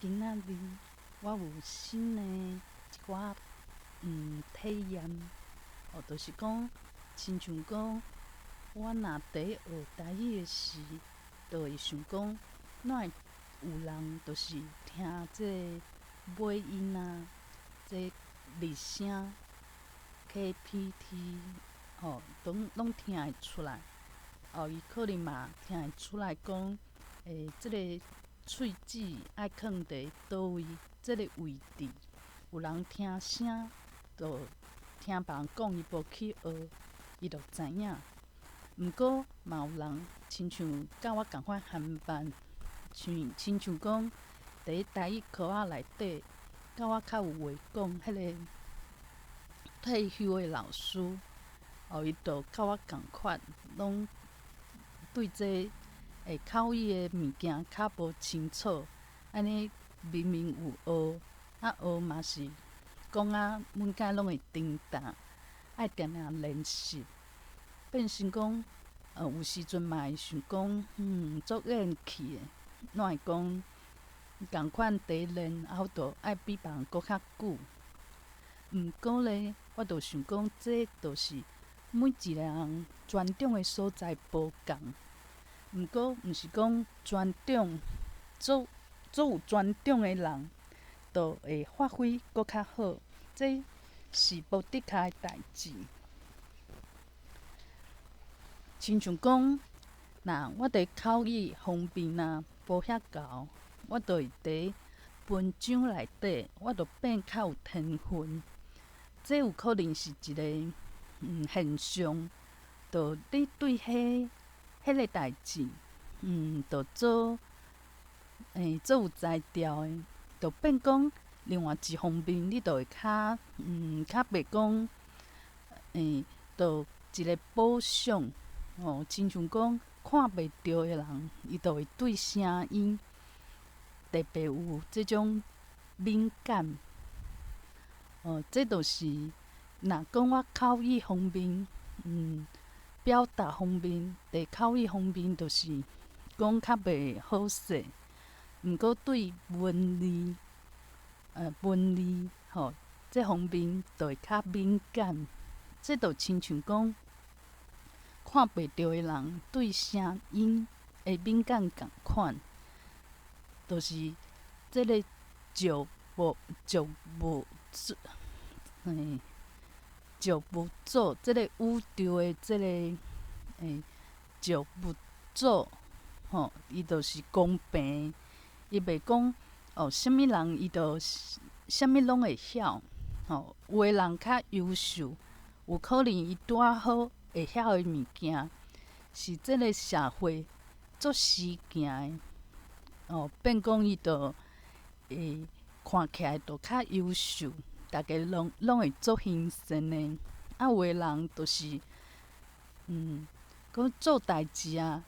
今仔日我有新的一寡體驗，哦，就是講，親像講，我若佇學台語的時，就會想講，哪會有人就是聽這個尾音啊，這個入聲 KPT 吼，攏攏聽會出來。哦，伊可能嘛聽會出來講，這個喙齒愛囥佇佗位，這個位置。有人聽聲，就聽別人講，伊無去學，伊就知影。毋過嘛有人親像佮我仝款含班，像親像講佇台語科仔內底，佮我較有話講，彼個退休的老師，哦，伊就佮我仝款，攏對這口語的物件較無清楚，按呢明明有學，啊學嘛是講啊，每擺攏會停頓，愛定定練習，變成講，有時陣嘛會想講，足厭氣的，哪會講仝款佇練，啊，我著愛比別人閣較久。毋過咧，我著想講，這就是每一個人專長的所在無仝。毋過，毋是講專長做做有專長的人，就會發揮閣較好，這是無的確的代誌。親像講，若我佇口語方面若無遐𠢕，我就會佇文章內底，我就變較有天分。這有可能是一個現象，就你對彼個代誌，就做做有才調的，就變講另外一方面，你就會較較袂講，就一個補償，哦，親像講看袂著的人，伊就會對聲音特別有這種敏感。哦，這就是若講我口語方面，表達方面，佇口語方面，就是講較袂好勢。毋過對文字，文字吼，這方面就會較敏感。這就親像講，看袂著的人對聲音的敏感仝款，就是這個造物造物主，造物主，這個宇宙的這個造物主吼，伊就是公平，伊袂講哦，啥物人伊就啥物攏會曉，吼，有的人較優秀，有可能伊拄仔好會曉的物件，是這個社會足時行的，哦，變講伊就會看起來就較優秀，逐家攏攏會足欣羨的。啊，有的人就是，講做代誌啊，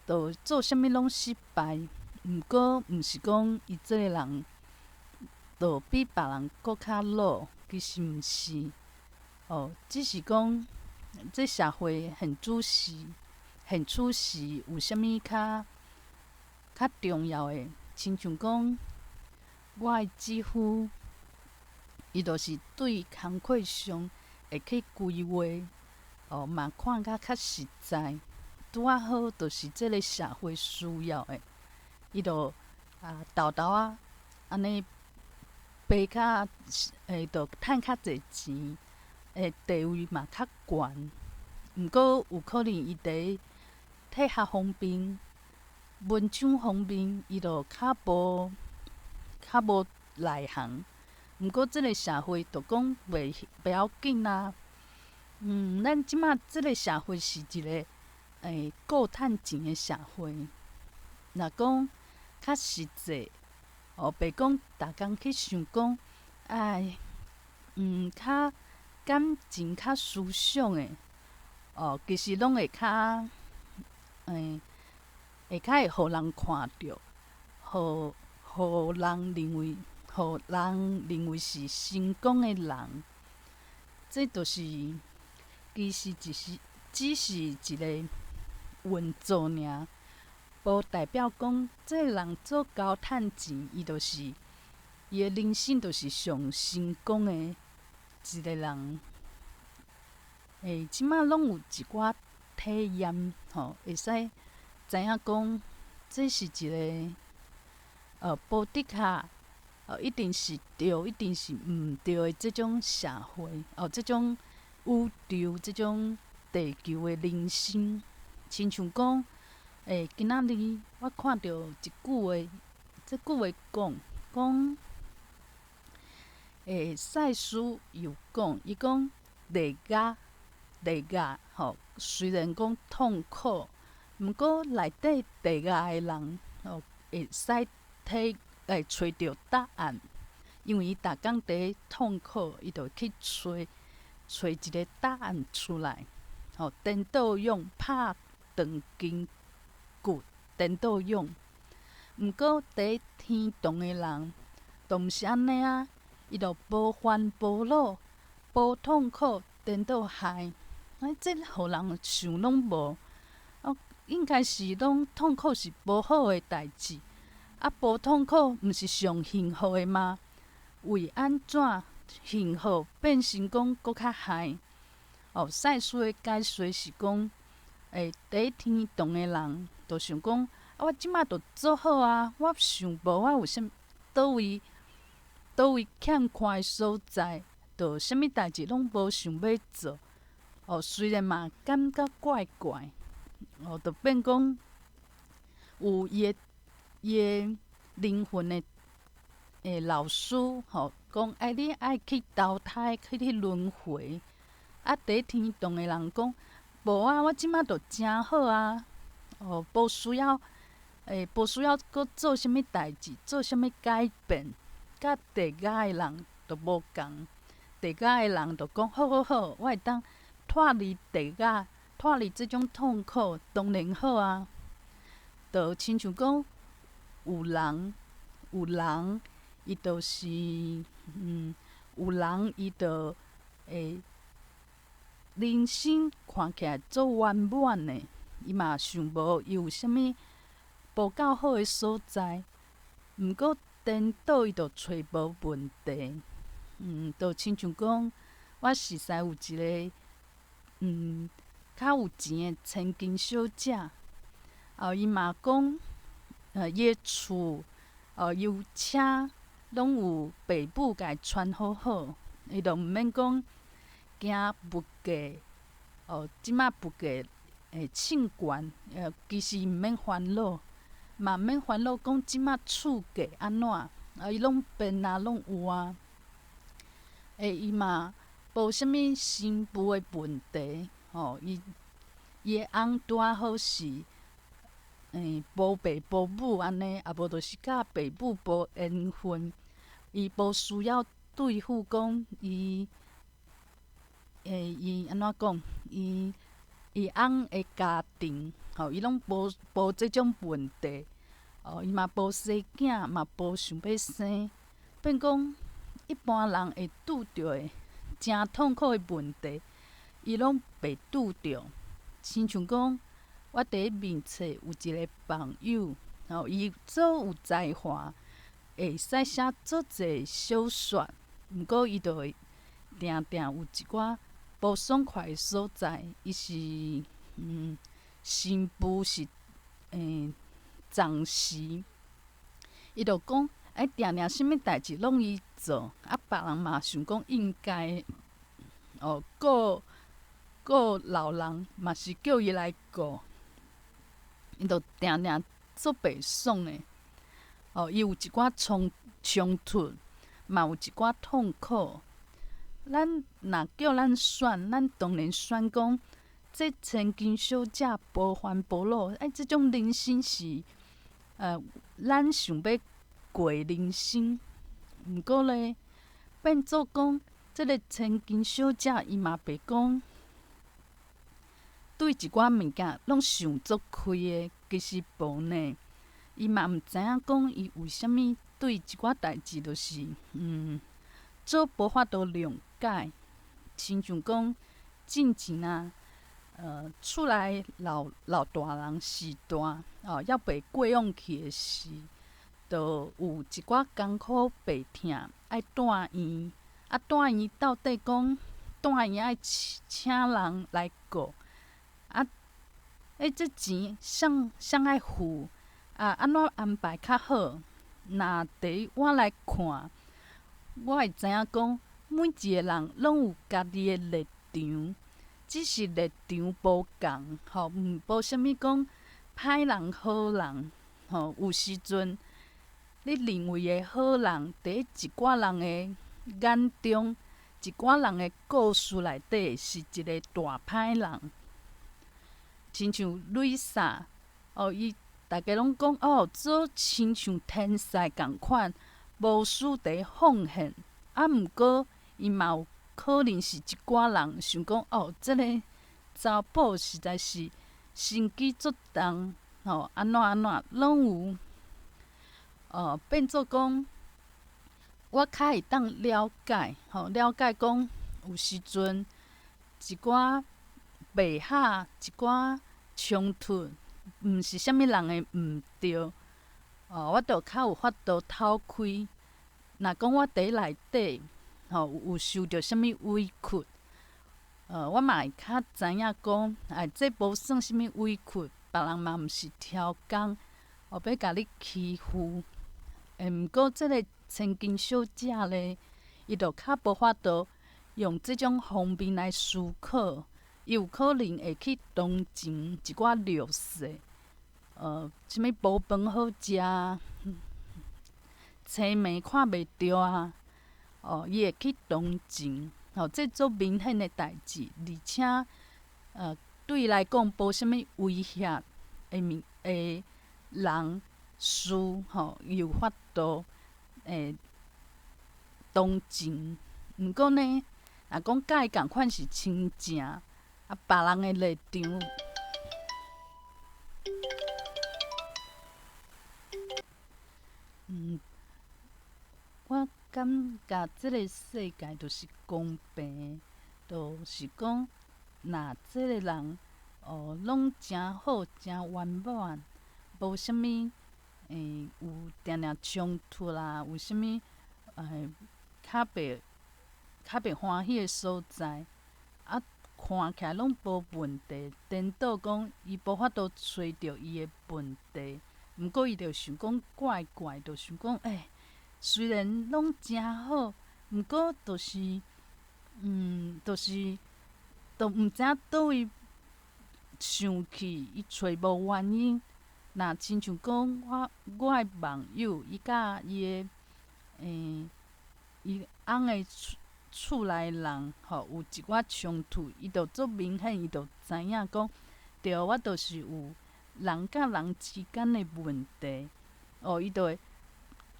就做啥物攏失敗。毋過，毋是講伊這個人就比別人閣較老，其實毋是。哦，只是講這社會現主時，現此時有啥物較較重要的？親像講，我的姊夫，伊就是對工課上會去規劃，哦，嘛看甲較實在，拄仔好就是這個社會需要的，伊就啊沓沓仔按呢爬較就趁較濟錢，地位嘛較懸。毋過有可能伊佇體學方面、文章方面，伊就較無較無內行。毋過這個社會就講袂袂要緊啊。咱這馬這個社會是一個顧趁錢的社會。若講較實際，哦，袂講逐工去想講，哎，較感情較思想的，哦，其實攏會較，會較會予人看著，予予人認為，予人認為是成功的人。這就是其實只是只是一個運作爾，無代表講這個人做𠢕趁錢，伊就是伊的人生就是上成功的一个人。欸，這馬攏有一寡體驗，吼，會使知影講，這是一個無的確，一定是對，一定是毋對的這種社會，哦，這種宇宙，這種地球的人生，親像講，欸，今仔日我看著一句話，這句話講講，欸，賽斯有講，伊講地獄。地獄吼，雖然講痛苦，毋過內底地獄的人吼，會使體會揣著答案，因為伊逐工佇痛苦，伊就去揣揣一個答案出來。吼，顛倒勇拍斷筋骨，顛倒勇。毋過佇天堂的人，就毋是按呢啊，伊就無煩無惱，無痛苦，顛倒害。哎，這予人想攏無，哦，應該是攏痛苦是無好的代誌，啊，無痛苦毋是上幸福的嗎？為按怎幸福變成講閣較害？哦，賽斯的解說是講，欸，佇天堂的人就想講，啊，我這馬就做好啊，我想無我有啥佗位佗位欠缺的所在，就啥物代誌攏無想欲做。哦，雖然嘛感覺怪怪，哦，就變講有伊的伊的靈魂的的老師吼，講愛你愛去投胎去去輪迴。啊，佇天堂的人講，無啊，我這馬就誠好啊，哦，無需要，欸，無需要閣做啥物代誌，做啥物改變。佮地獄的人就無仝，地獄的人就講，好好好，我會當脫離地獄，脫離這種痛苦，當然好啊。就親像講，有人，有人，伊就是，有人伊就會人生看起來足圓滿的，伊嘛想無伊有啥物無夠好的所在，毋過顛倒伊就揣無問題。就親像講，我熟似有一個。較有錢的千金小姐，哦，伊嘛講，伊的厝，哦，有車，攏有爸母共伊傳好好，伊就毋免講驚物價，哦，這馬物價會衝懸，其實毋免煩惱，嘛毋免煩惱講這馬厝價按怎，啊，伊攏變啊，攏有啊，欸，伊嘛。無啥物新婦的問題，吼，伊伊的翁拄仔好是，欸，無爸無母按呢，啊無就是佮爸母無緣分，伊無需要對付講伊，欸，伊按怎講？伊伊翁的家庭，吼，伊攏無無這種問題，哦，伊嘛無生囝，嘛無想欲生，變講一般人會拄著的。誠痛苦的問題，伊攏袂拄著。親像講，我佇面冊有一個朋友，吼，伊足有才華，會使寫足濟小說，毋過伊就會定定有一寡無爽快的所在。伊是新婦是暫時，伊就講。哎，定定啥物代誌攏伊做，啊，別人嘛想講應該哦，顧顧老人嘛是叫伊來顧，伊就定定足袂爽的。哦，伊有一寡衝衝突，嘛有一寡痛苦。咱若叫咱選，咱當然選講，這千金小姐無煩無惱，哎，這種人生是，咱想欲過人生，毋過咧，變做講，這个千金小姐伊嘛袂講，對一寡物件攏想足開的，其實無呢。伊嘛毋知影講伊為啥物對一寡代誌就是，做無法度諒解，親像講進前啊，厝內老老大人序大，哦，猶袂過往去的時，就就有一寡艱苦病痛，愛蹛院。啊，蹛院到底講蹛院愛請請人來顧，啊，欸，這錢誰誰愛付？啊，按怎安排較好？若佇我來看，我會知影講，每一个人攏有家己的立場，只是立場無仝，吼，毋無啥物講歹人好人，吼，有時陣你認為的好人，佇一寡人的眼中，一寡人的故事內底是一个大歹人。親像蕾莎，哦，伊逐家攏講哦，做親像天使仝款，無私佇奉獻。啊，毋過伊嘛有可能是一寡人想講哦，這个查某實在是心機足重，吼，按怎按怎攏有，哦，變做講我較會當了解，吼，了解講有時陣一寡袂合，一寡衝突，毋是啥物人的毋對，哦，我就較有法度透開。若講我佇內底，吼，有受著啥物委屈，我嘛會較知影講，哎，這無算啥物委屈，別人嘛毋是刁工，哦，欲共你欺負。欸，毋過這个千金小姐咧，伊就較無法度用這種方面來思考，伊有可能會去同情一寡弱勢，啥物無飯好食，青盲看袂著啊，哦，伊會去同情，吼，這足明顯的代誌，而且，對伊來講無啥物威脅的物的人事，吼，伊有法度會同情。毋過呢，若講佮伊仝款是親情，啊，別人的立場。嗯，我感覺這个世界就是公平，就是講，若這个人哦，攏誠好、誠圓滿，無啥物欸有定定衝突啦，有啥物欸較袂較袂歡喜的所在，啊，看起來攏無問題，顛倒講伊無法度揣著伊的問題，毋過伊就想講怪怪，就想講欸，雖然攏誠好，毋過就是，就是，都毋知影佗位生氣，伊揣無原因。若親像講我我的網友，伊佮伊的欸，伊翁的厝厝內人吼有一寡衝突，伊就足明顯，伊就知影講，對，我就是有人佮人之間的問題，哦，伊就會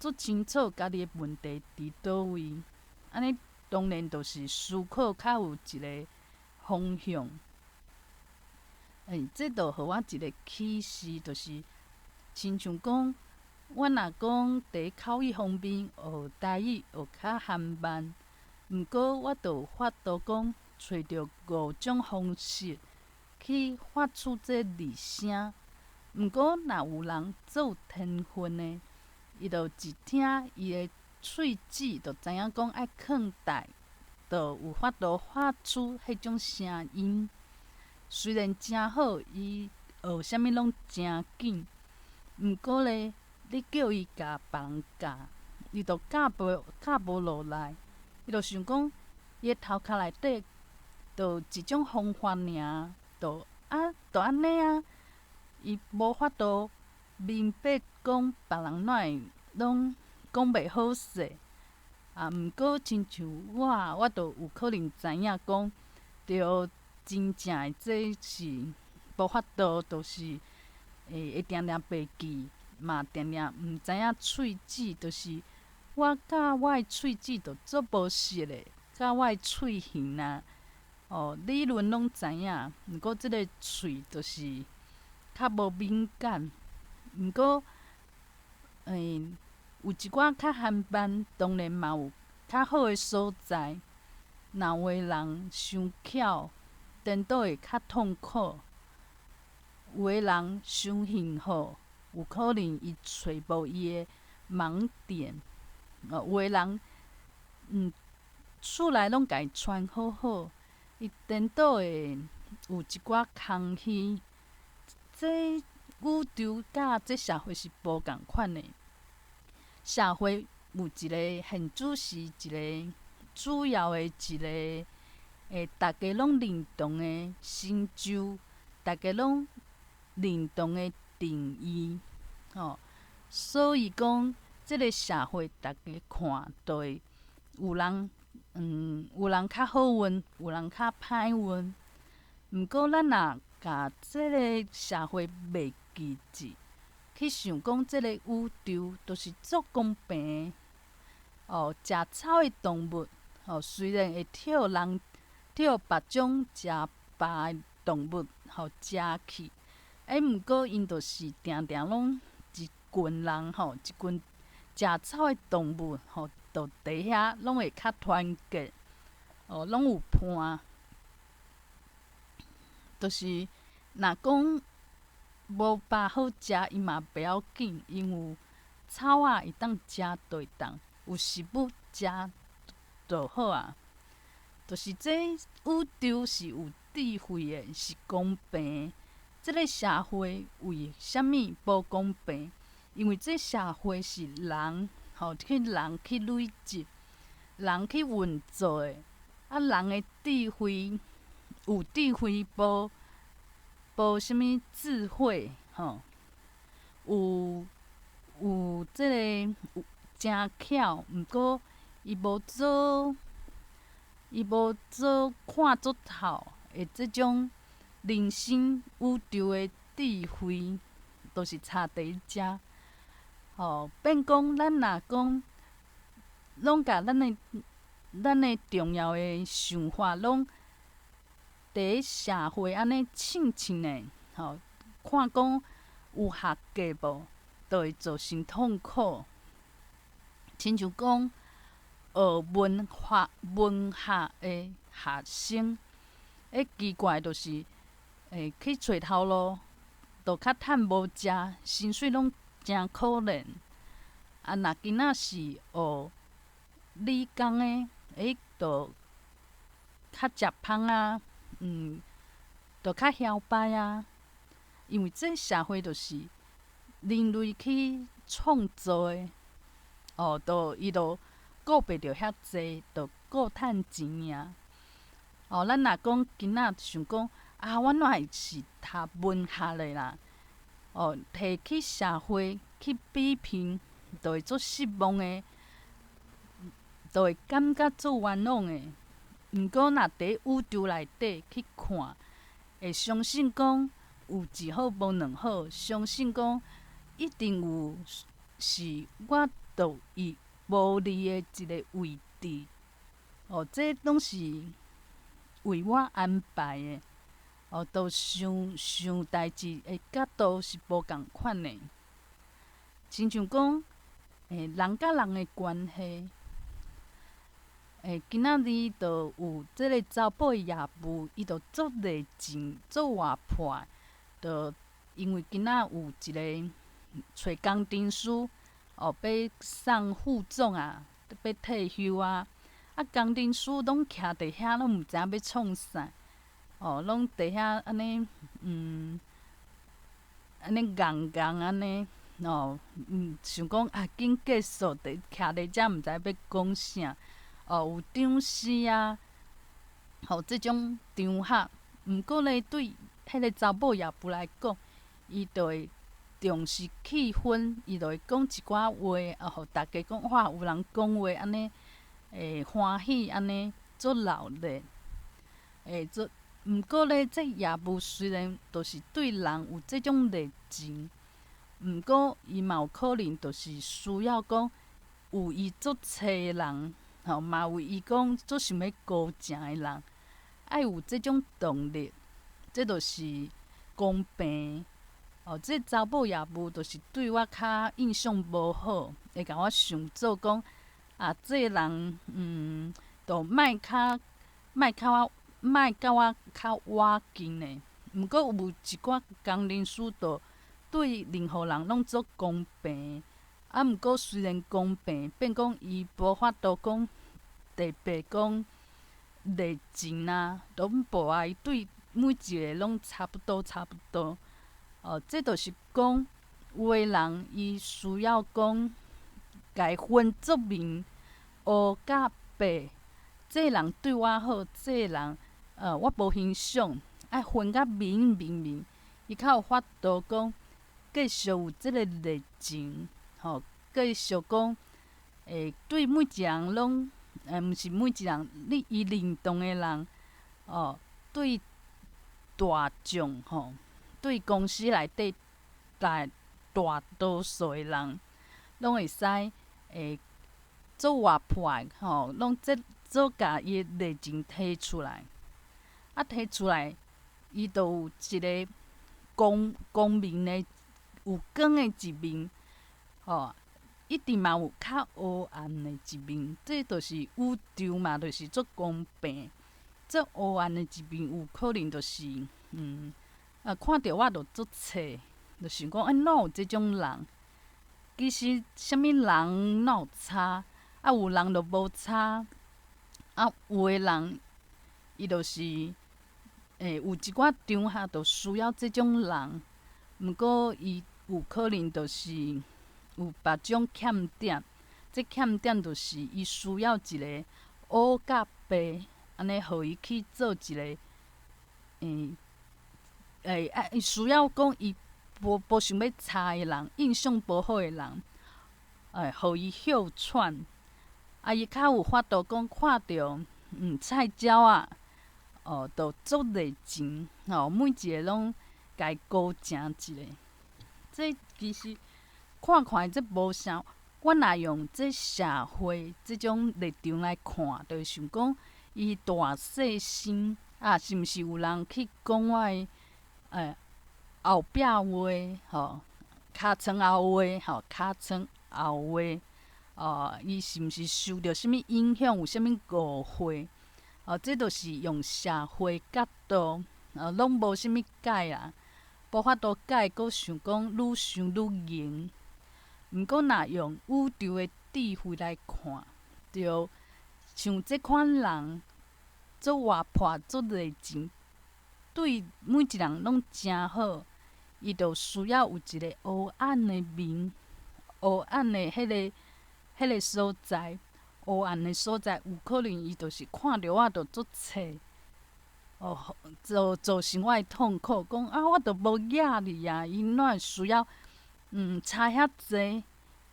足清楚家己的問題佇佗位，按呢當然就是思考較有一个方向。欸，這就予我一个啟示，就是親像講，我若講佇口語方面學台語學較緩慢，毋過我就有法度講，揣著五種方式去發出這二聲。毋過若有人足有天分的，伊就一聽伊的喙齒，就知影講愛囥佇，就有法度發出彼種聲音。雖然誠好，伊學啥物攏誠緊，毋過咧，你叫伊共別人教，伊就教無教無落來。伊就想講，伊的頭殼內底就一種方法爾，就啊，就按呢啊，伊無法度明白講別人哪會攏講袂好勢。啊，毋過親像我，我就有可能知影講，著真正的這是無法度，就是會會定定袂記，嘛定定毋知影喙齒，就是我佮我的喙齒就足無熟的，佮我的喙形啊，哦，理論攏知影，毋過這个喙就是較無敏感。毋過，欸，有一寡較緩慢，當然嘛有較好的所在。若有的人傷巧，顛倒會較痛苦；有的人傷幸福，有可能伊揣無伊的盲點。哦，有的人，厝內攏共伊穿好好，伊顛倒會有一寡空虛。這宇宙佮這社會是無仝款的。社會有一个現主是一个主要的一个，逐家攏認同的成就，逐家攏認同的定義，吼。所以講，這个社會逐家看，就會有人，有人較好運，有人較歹運。毋過，咱若共這个社會袂記住，去想講這个宇宙就是足公平的。哦，食草的動物，吼，雖然會予人、予別種食肉的動物，予食去，毋過𪜶就是定定攏一群人，吼，一群食草的動物，吼，就佇遐攏會較團結，哦，攏有伴。就是若講無肉好食，伊嘛袂要緊，因有草仔會當食就會當，有食物食就好啊。就是這宇宙是有智慧的，是公平的。這个社會為啥物無公平？因為這社會是人，吼，去人去累積，人去運作的。啊，人的智慧有智慧無無啥物智慧，吼，有這个有誠巧，毋過伊無做，伊無做看足透的這種人生宇宙的智慧，就是差佇遮。吼，變講咱若講，攏共咱的重要的想法，攏佇社會按呢稱稱的，吼，看講有合格無，就會造成痛苦。親像講學文化文學的學生，奇怪就是，去揣頭路，就較趁無食，薪水攏誠可憐。啊，若囡仔是學理工的，就較食芳啊，就較囂擺啊。因為這社會就是人類去創造的，哦，就伊就顧袂著遐濟，就顧趁錢爾。哦，咱若講囡仔想講啊，我哪會是讀文學的啦？哦，提去社會去比拼，就會足失望的，就會感覺足冤枉的。毋過，若佇宇宙內底去看，會相信講有一好無兩好，相信講一定有是我獨一無二的一个位置。哦，這攏是為我安排的。哦，都想想代誌的角度是無仝款的。親像講，人佮人的關係，今仔日就有這个查埔的業務，伊就足熱情、足活潑，就因為今仔有一个揣工程師，哦，欲送副總啊，欲退休啊，啊，工程師攏徛佇遐，攏毋知影欲創啥。哦，攏佇遐按呢，按呢戇戇按呢，哦，想講啊，緊結束，佇徛佇遮毋知欲講啥，哦，有長司啊，吼，這種場合，毋過咧，對彼个查某業務來講，伊就會重視氣氛，伊就會講一寡話，啊，予逐家講哇，有人講話按呢，會歡喜按呢，足熱鬧，會足。毋過咧，這業務雖然就是對人有這種熱情，毋過伊嘛有可能就是需要講有伊足齊的人，吼，嘛有伊講足想欲高成的人，愛有這種動力，這就是公平。哦，這查某業務就是對我較印象無好，會共我想做講啊，這个人就莫較莫較我。莫佮我較倚近的，毋過有一寡工程師就對任何人攏足公平，啊，毋過雖然公平，變講伊無法度講特別講熱情啊，攏無啊，伊對每一个攏差不多差不多。哦，這就是講有的人伊需要講，共伊分做明黑佮白，這个人對我好，這个人我無欣賞，愛分甲明明明，伊較有法度講繼續有這个熱情，吼，繼續講，會對每一个人攏，毋是每一個人，你伊認同的人，哦，對大眾吼，對公司內底大大多數的人，攏會使會做活潑，吼，攏這做共伊的熱情提出來，啊，提出來，伊就有一个光光明的有光的一面，吼，一定嘛有較黑暗的一面，這就是宇宙嘛，就是足公平。這黑暗的一面有可能就是，啊，看著我就足切，就想講，欸，哪有這種人？其實啥物人哪有差？啊，有人就無差。啊，有的人伊就是，欸，有一寡場合就需要這種人，毋過伊有可能就是有別種欠點，這欠點就是伊需要一个烏佮白，按呢予伊去做一个，欸，啊，伊需要講伊無想欲睬的人，印象無好的人，欸，予伊歇喘，啊，伊較有法度講看著，菜鳥仔，哦，就足熱情，吼，每一个攏共伊鼓掌一下。這其實看看這無啥，我若用這社會這種立場來看，就會想講伊大細聲啊，是毋是有人去講我的後壁話吼，尻川後話吼，尻川後話，哦，伊是毋是受著啥物影響，有啥物誤會？哦，這就是用社會角度，攏無啥物解啦，無法度解，閣想講愈想愈硬。毋過若用宇宙的智慧來看，就像這款人足活潑、足熱情，對每一人攏誠好，伊就需要有一個黑暗的面，黑暗的彼个所在，黑暗的所在，有可能伊就是看著我就足切，哦，造成我的痛苦，講啊，我都無惹你啊，伊哪會需要差遐濟？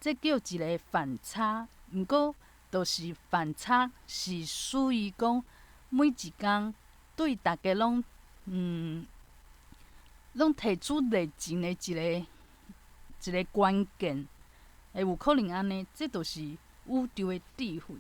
這叫一个反差。毋過，就是反差是屬於講每一工對逐家攏提出熱情的一個一個關鍵，會有可能按呢？這就是宇宙的智慧。